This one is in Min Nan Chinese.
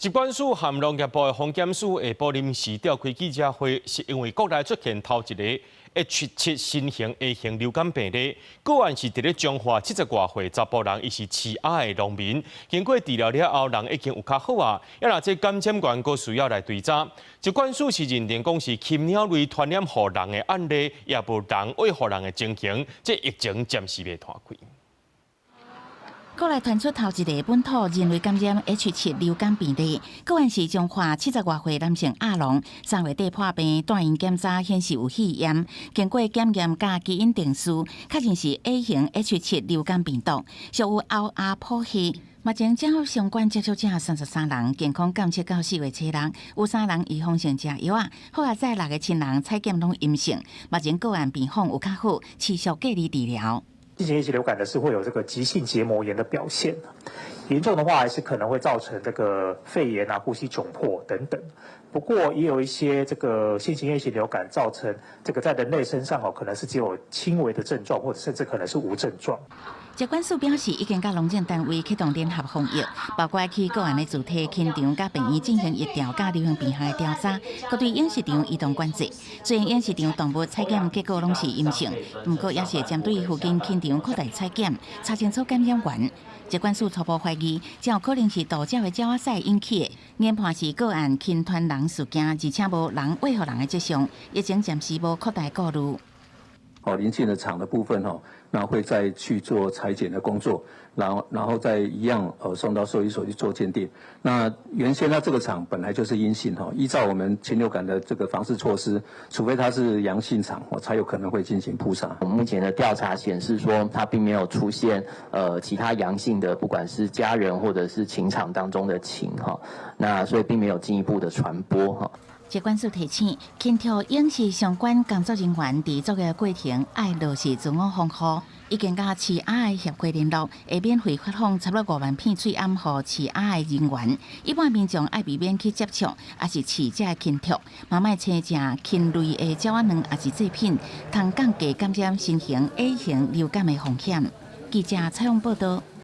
疾管署和農業部的防檢署下晡臨時召開記者會，是因為國內出現頭一个 H7新型 A 型流感病例，個案是佇咧彰化七十外歲查埔人，伊是飼鴨的農民，經過治療了後，人已經有較好啊。啊若這感染源閣需要來追查，疾管署是認定講是禽鳥類傳染予人的案例，也無人餵予人的情形，這疫情暫時未斷開。國內傳出頭一个本土人類感染 H7流感病例，個案是彰化七十外歲男性鴨農，3月底破病，帶院檢查顯示有肺炎，經過檢驗佮基因定序，確認是 A 型 H7流感病毒，屬於鷗鴨譜系。目前掌握相關接觸者33人，健康監測到4月初六，有三人預防性食藥仔，好佳哉六个親人採檢攏陰性，目前個案病況有較好，持續隔離治療。新型 A 型流感呢是會有這個急性結膜炎的表現，嚴重的話還是可能會造成這個肺炎啊、呼吸窘迫等等。不過也有一些這個新型 A 型流感造成這個在人類身上哦，可能是只有輕微的症狀，或者甚至可能是無症狀。疾管署表示，已經佮農政單位啟動聯合防疫，包括去個案的住宅、禽場佮病院進行疫調佮流行病學的調查，閣對養殖場移動管制。雖然養殖場動物採檢結果攏是陰性，毋過也是針對附近禽場擴大採檢，查清楚感染源。疾管署初步懷疑，這有可能是渡鳥的鳥仔屎引起的，研判是個案禽傳人事件，而且無人餵予人的跡象，疫情暫時無擴大顧慮。哦，鄰近的場的部分哈，那會再去做採檢的工作，然後再一樣送到獸醫所去做鑑定。那原先呢這個場本來就是陰性哈，依照我們禽流感的這個防治措施，除非它是陽性場，我才有可能會進行撲殺。我們目前的調查顯示說，它並沒有出現其他陽性的，不管是家人或者是禽場當中的禽哈，那所以並沒有進一步的傳播哈。疾管署提醒，禽畜養殖相關工作人員佇作業過程愛落實自我防護，已經佮飼鴨的協會聯絡，會免費發放差不多5萬片喙罨予飼鴨的人員。一般民眾愛避免去接觸，抑是飼這个禽畜，嘛莫生食禽類的鳥仔卵，抑是製品，通降低感染新型 A 型流感的風險。記者採訪報道。